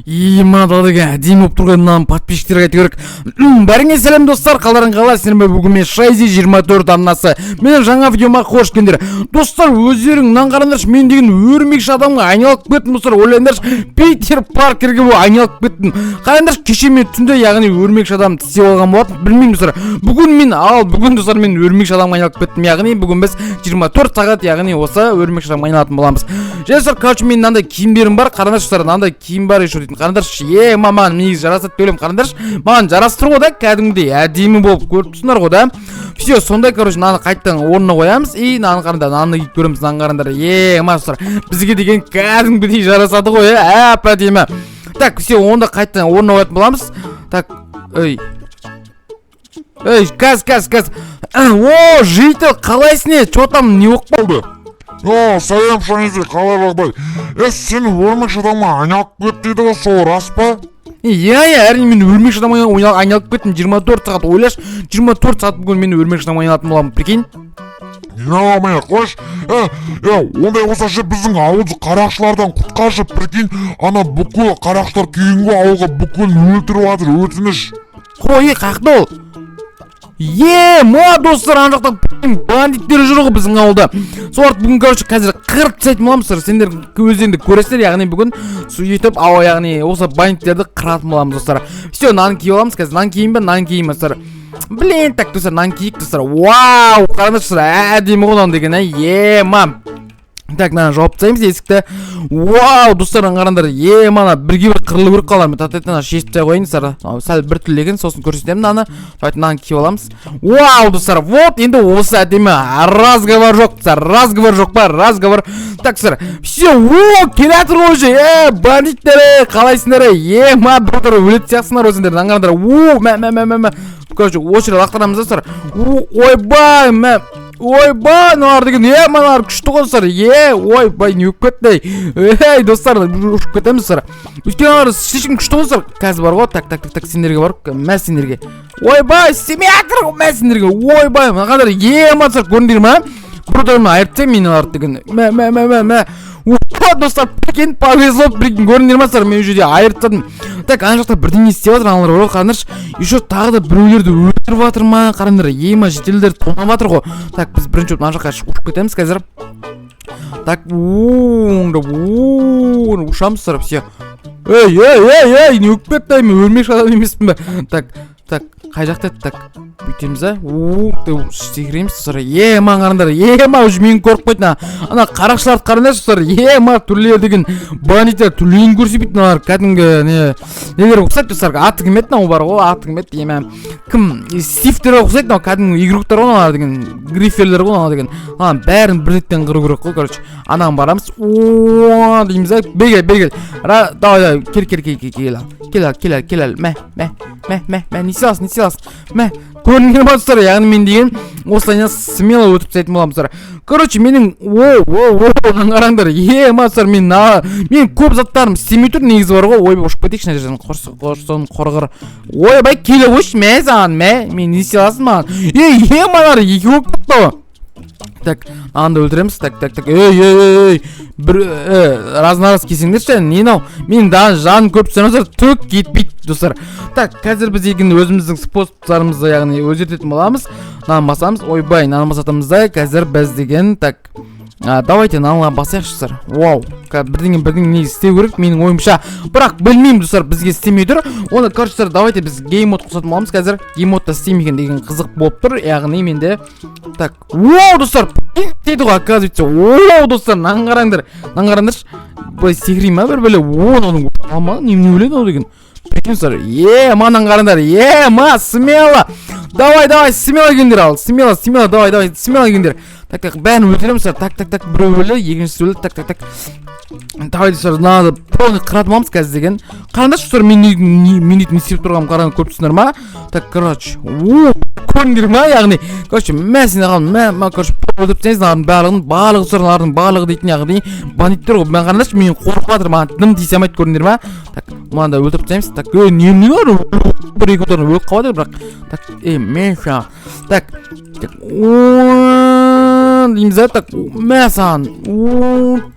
Има деген әдемі болып тұрған мынаның подписчиктерге айту керек. Бәріңе сәлем, достар, қалдарың қалай? Сіздермен бүгін мен, Шайзи 24 арнасы. Менің жаңа видеома қош келдіңдер. Достар, өздерің мынаны қараңдаршы, мен деген өрмекші адамға айналып кеттім, достар, ойлаңдаршы, Питер Паркерге айналып кеттім. Қараңдаршы, кеше мен түнде, яғни өрмекші адам тістеп алған болатын, білмеймін, достар. Бүгін мен, ал бүгін, достар, мен өрмекші адамға айналып кеттім, яғни бүгін біз 24 сағат, яғни осы өрмекші адамға айналатын боламыз. Және, достар, короче, менің мынандай киімдерім бар, қараңдаршы, достар, мынандай киім бар еще дейтін. Қараңдаршы, е, маған негізі жарасады деп ойлаймын, қараңдаршы, маған жарасып тұр ғой да, кәдімгідей әдемі болып көріп тұрсыңдар ғой да. Все, сондай, короче, мынаны қайтадан орнына қоямыз и мынаны қараңдар, мынаны киіп көреміз, мынаны қараңдар, е, ма, достар, бізге деген кәдімгідей жарасады ғой, е, әп әдемі. Так, все, онда қайтадан орнына қоятын боламыз. Так, ей, ей, қазір, қазір, қазір. О, житель, қалайсың, е, че там, не болып қалды? О, сәлем, Шайзи, қалай жағдай? Е, сен өрмекші адамға айналып кет дейді ғой, сол рас па? Иә, әрине, мен өрмекші адамға айналып кеттім 24 сағат, ойлашы, 24 сағат бүгін мен өрмекші адамға айналатын боламын, прикинь. Е, қойшы. Е, е, ондай болса ше, біздің ауылды қарақшылардан құтқаршы, прикинь, ана бүкіл қарақшылар келген ғой ауылға, бүкіл өлтіріп жатыр, өтініш. Қой, е, қаяқта ол? Е, ма, достар, ана жақта бандиттер жүр ғой біздің ауылда. Соларды бүгін, короче, қазір қырып тастайтын боламыз, достар. Сендер өздерің де көресіздер, яғни бүгін сөйтіп, ау, яғни осы бандиттерді қыратын боламыз, достар. Все, нан киіп аламыз қазір. Нан киейін ба, нан киейін ба, достар? Блин, так, достар, нан киейік, достар. Вау, қараңдаршы, достар, әдемі ғой мынау деген, е, ма. Так, мынаны жауып тастаймыз есікті. Вау, достар, мына қараңдар, е, мана бірге бір қырылу керек қалар. Мен татайтын шешіп тастай қояйын, достар. Мынау сәл біртүрлі екен, сосын көрсетемін мынаны. Давайте мынаны киіп аламыз. Вау, достар, вот енді осы әдемі. Разговор жоқ, достар, разговор жоқ па, разговор. Так, достар, все, о, келе жатыр ғой уже. Е, бандиттер, е, қалайсыңдар, е, ма, бір өлетін сияқтысыңдар ғой сендер. Мынаны қараңдар. О, мә, мә, мә, мә, мә. Короче, осы жерге лақтырамыз, достар. О, ойбай, мә. Ойбай, мыналар деген, е, мыналар күшті ғой, достар. Е, ойбай, не болып кетті, ей? Ей, достар, ұшып кетеміз, достар. Өйткені олар слишком күшті ғой, достар. Қазір бар ғой, так, так, так, так, сендерге барып, мә сендерге. Ойбай, істемей жатыр ғой, мә сендерге. Ойбай, мына қараңдар, е, ма, достар, көрдіңдер ма? Бір удармен айырып тастаймын мен оларды деген. Мә, мә, мә, мә, мә. Опа, достар, прикинь, повезло, прикинь, көрдіңдер ма, достар, мен ол жерде айырып тастадым. Так, ана жақта бірдеңе істеп жатыр аналар бар ғой, қараңдаршы. Еще тағы да біреулерді өлтіріп жатыр ма, қараңдар, е, ма, жительдер тонап жатыр ғой. Так, біз бірінші болып мына жаққа ұшып кетеміз қазір. Так, у деп, у ұшамыз, достар, все. Ей, ей, ей, ей, не болып кетті, мен өрмекші адам емеспін бе? Так, так, қай жақта еді? Так, бүйтеміз да, у деп секіреміз, достар. Е, маған қараңдар, е, ма, уже мені көріп қойды ана. Ана қарақшыларды қараңдаршы, достар, е, ма, түрлері деген бандиттер түрлерін көрсетпейді мыналар, кәдімгі не нелер ұқсайды, достар, аты кім еді мынау бар ғой, аты кім еді, еме, кім, Стивтер ұқсайды мынау, кәдімгі игроктар ғой мыналар деген, гриферлер ғой мыналар деген. Мынаның бәрін бір реттен қыру керек қой, короче. Анаған барамыз, о дейміз да, бері кел, бері кел. Давай, давай, кел, кел, кел, кел, кел, кел, кел, кел, кел, мә, мә, мә, мә, мә, не істей аласың, не істей аласың, мә. Көрдіңдер ма, достар? Яғни мен деген осылайынан смело өтіп тастайтын боламын, достар. Короче, менің, о, о, о, мынаны қараңдар, е, ма, достар, мен менің көп заттарым істемей тұр негізі бар ғой. Ойбай, ұшып кетейікші мына жерден, құрсын, құрсын, құрғыр. Ойбай, келе қойшы, мә саған, мә, мен не істей аласың маған? Ей, е, мыналар екеу болып кетті ғой. Так, мынаны да өлтіреміз. Так, так, так, ей, ей, ей, ей, бір раз на раз келсеңдерші, не мынау, менің да жаным көріп тұрсаңыздар, түк кетпейді, достар. Так, қазір біз егін өзіміздің способтарымызды, яғни өзгертетін боламыз. Мынаны басамыз, ойбай, мынаны басатынбыз да, қазір біз деген, так, давайте мынаны басайықшы, достар. Вау, қазір бірдеңе, бірдеңе негізі істеу керек менің ойымша, бірақ білмеймін, достар, бізге істемей тұр оны. Короче, достар, давайте біз game mode қосатын боламыз қазір. Game модта істемей екен деген қызық болып тұр, яғни менде. Так, вау, достар, істейді ғой, оказывается. Вау, достар, мынаны қараңдар, мынаны қараңдаршы, былай секірей ма бір бәле? О, мынаның ма, немене өледі мынау деген, прикинь, достар. Е, мынаны қараңдар, е, ма, смело, давай, давай, смело келіңдер, ал, смело, смело, давай, давай, смело келіңдер. Так, так, бәрін өлтіреміз, достар. Так, так, так, біреу өлді, екіншісі өлді. Так, так, так, давай, достар, мынаны полный қыратын боламыз қазір деген. Қараңдаршы, достар, мен мен не істеп тұрғанымды қараңдар, көріп тұрсыңдар ма? Так, короче, о, көрдіңдер ма? Яғни, короче, мә, сен қалдың, мә, мә, короче, өлтіріп тастаймыз мыналардың барлығын, барлығы, достар, мыналардың барлығы дейтін, яғни бандиттер ғой. Маған қараңдаршы, мен қорқып жатыр, маған дым тиісе алмайды, көрдіңдер ма? Так, мынаны да өлтіріп тастаймыз. Так, ей, не не бар, бір екі удардан өліп қалады бірақ. Так, ей, мен саған, так, так, дейміз да, так, мә саған,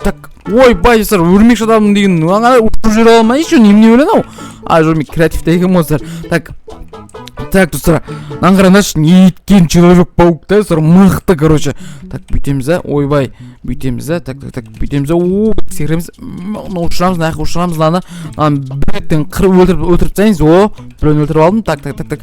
так. Ойбай, достар, өрмекші адамның деген мынаған ұшып жүре ала ма еще? Немене біледі ау? А, жоқ, мен креативті екенмін ғой, достар. Так, так, достар, мынаны қараңдаршы, неткен человек паук та, достар, мықты, короче. Так, бүйтеміз да, ойбай, бүйтеміз да, так, так, так, бүйтеміз да, о, секіреміз, мына ұшырамыз, мына жаққа ұшырамыз, мынаны бір реттен қырып өлтіріп тастаймыз. О, біреуін өлтіріп алдым. Так, так, так, так,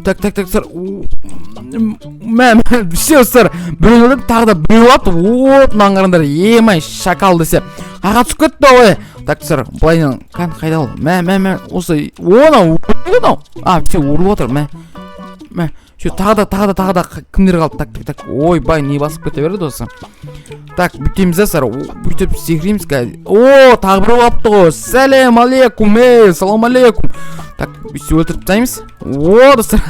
так, так, так, достар, мә, мә, все, достар, біреуін өлтірдім, тағы да біреу алыпты. О, мынаны қараңдар, емай, шакал десе, аға түсіп кетті ғой. Так, достар, былайынан, кән, қайда ол? Мә, мә, мә, осы, о, мынау, мынау, а, все, ұрылып жатыр, мә, мә, все, тағы да, тағы да, тағы да кімдер қалды? Так, так, так, ойбай, не басып кете берді осы? Так, бүйтеміз да, достар, бүйтіп секіреміз қазір. О, тағы біреу қалыпты ғой. Сәлем алейкум, ей, салам алейкум. Так, бүйтіп өлтіріп тастаймыз. О, достар,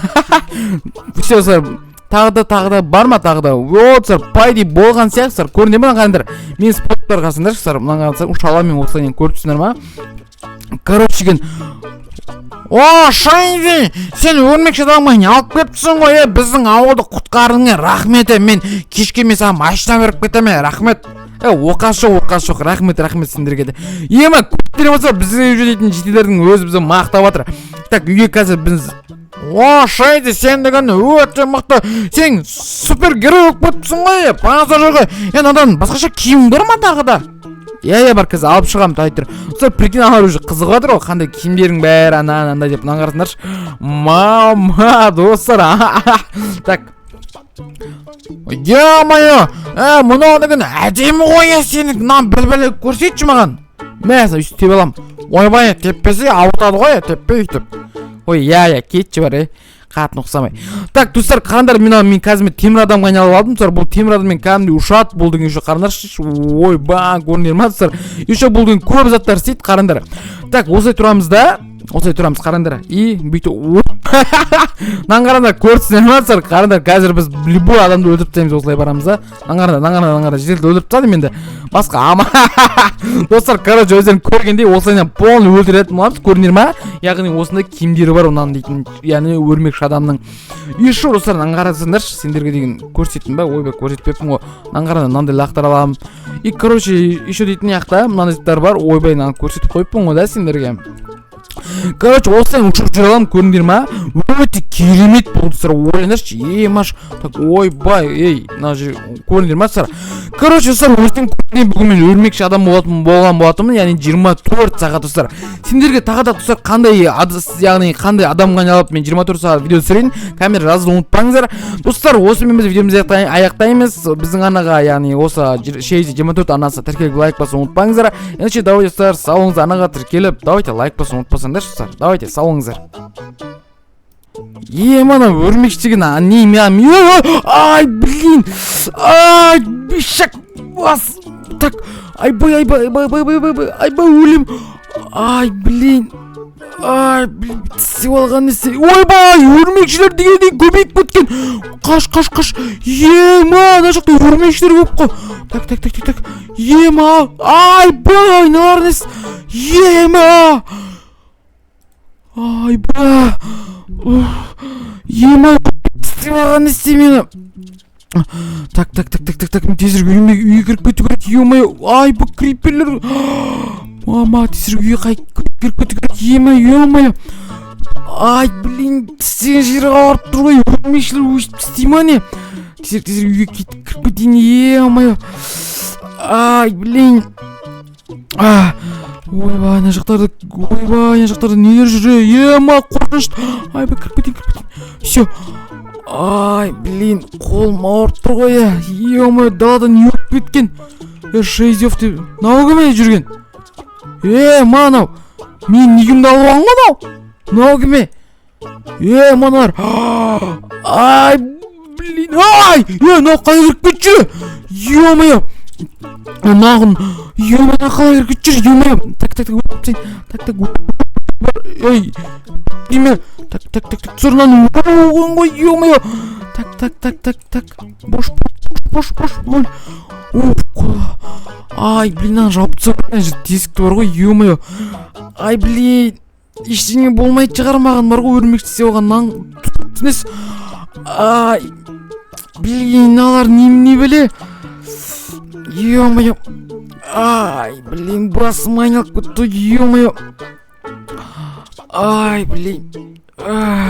все, достар, тағы да, тағы да бар ма, тағы да? О, достар, по идее болған сияқты, достар, көрінді ме? Мына қараңдар, мен спорттар қарасаңдаршы, достар, мына қарасаң, ұша аламын мен осылай, көріп тұрсыңдар ма? Короче, деген. О, Шайзи, сен өрмекші адамға алып келіпсің ғой, е, біздің ауылды құтқардың, е, рахмет, е, мен кешке мен саған машина беріп кетемін, е, рахмет. Е, оқасы жоқ, оқасы жоқ, рахмет, рахмет сендерге де. Ема, көптер болса, бізге дейтін жительдердің өзі бізді мақтап жатыр. Так, үйге қазір біз. О, Шайзи, сен деген өте мықты, сен супергерой болып кетіпсің ғой, е, базар жоқ, е, мынадан басқаша киім бар ма тағы да? Иә, иә, бар, қазір алып шығамын, тай тұр. Достар, прикинь, аналар уже қызығып жатыр ғой, қандай киімдерің бәрі, ана анандай деп. Мынаны қарасаңдаршы, мама, достар. Так. Е-мое, е, мынау деген әдемі ғой, е, сенікі, мынаны бір бірлеп көрсетші маған. Мә, өйстіп тебе аламын. Ойбай, теппесе ауыртады ғой, е, теппе өйтіп. Ой, иә, иә, кетші бар, е, қатын ұқсамай. Так, достар, қараңдар, мен қазір мен темір адамға айналып алдым, достар. Бұл темір адаммен кәдімгідей ұшады бұл деген. Еще қараңдаршы, ойбай, көрінер ма, достар? Еще бұл деген көп заттар істейді, қараңдар. Так, осылай тұрамыз да, осылай тұрамыз, қараңдар, и бүйтіп мынаны қараңдар, көрсіңдер ма, достар? Қараңдар, қазір біз любой адамды өлтіріп тастаймыз, осылай барамыз да. Мынаны қараңдар, мынаны қараңдар, мынаны қараңдар, жительді өлтіріп тастадым енді, басқа ама. Достар, короче, өздерің көргендей, осылайынан полный өлтіретін боламыз, көрдіңдер ма? Яғни осындай киімдері бар мынаның дейтін, яғни өрмекші адамның. Еще, достар, мынаны қарасаңдаршы, сендерге деген көрсеттім ба? Ойбай, көрсетпеппін ғой. Мынаны қараңдар, мынандай лақтыра аламын. И, короче, еще дейтін жақта мынандай заттар бар. Ойбай, мынаны көрсетіп қойыппын ғой да сендерге. Короче, осылай ұшып жүре аламын, көрдіңдер ма? Өте керемет болды, достар, ойлаңдаршы, емаш. Так, ойбай, ей, мына жер көрдіңдер ма, достар? Короче, достар, өздерің көргендей, бүгін мен өрмекші адам болатын болған болатынмын, яғни 24 сағат, достар. Сендерге тағы да, достар, қандай яғни қандай адамға айналып мен 24 сағат видео түсірейін, камера жазуды ұмытпаңыздар. Достар, осымен біз видеомызды аяқтаймыз. Біздің арнаға, яғни осы Шейзи 24 арнасы тіркеліп, лайк басуды ұмытпаңыздар. Ендеше, давайте, достар, сау болыңыздар, арнаға тіркеліп, давайте лайк басуды ұмытпасаңдаршы, достар. Давайте, сау болыңыздар. Е, мана өрмекші деген, а, не мя, ай, блин, ай, бишак, бас, так, айбай, айбай, айбай, айбай, айбай, айбай, айбай, өлем, ай, блин, ай, блин, тістеп алған несі, ойбай, өрмекшілер дегендей көбейіп кеткен, қаш, қаш, қаш, ема, ана жақта өрмекшілер көп қой, так, так, так, так, так, ема, айбай, мыналар несі, ема, айбай, ема, тістеп алған несі мені. Так, так, так, так, так, так, мен тезірек үйіме, үйге кіріп кету керек, ё-моё, ай, бұл криперлер, мама, тезірек үйге кіріп кету керек, ема, ё-моё, ай, блин, тістеген жері ауырып тұр ғой, өрмекшілер өйстіп тістей ма, не? Тезірек, тезірек үйге кіріп кетейін, ё-моё, ай, блин, а, ойбай, ана жақтарда, ойбай, ана жақтарда нелер жүр, ема, қорқынышты, айбай, кіріп кетейін, кіріп кетейін, все. Ай, блин, қолым ауырып тұр ғой, е, ё-моё, далада не болып кеткен? Е, Шейзев деп, мынау кім, е, жүрген? Е, мынау, менің негімді алып алған ғой мынау. Мынау кім, е? Е, мыналар. Ай, блин, ай, е, мынау қалай кіріп кетіп жүр? Ё-моё. Мынағын, ё-моё, мынау қалай кіріп кетіп жүр? Ё-моё. Так, так, так, өтіп тастайын. Так, так, ей, неме? Так, так, так, так, түсір мынаны, қойған ғой, ё-моё. Так, так, так, так, так, бош, бош, бош, бош. Уф, ай, блин, мынаны жауып тастау керек, ана жерде тесік бар ғой, ё-моё. Ай, блин, ештеңе болмайтын шығар маған, бар ғой, өрмекші тістеп алған нан түсінесіз. Ай, блин, мыналар немене бәле? Ё-моё. Ай, блин, басым айналып кетті, ё-моё. Ай, блин. Ай.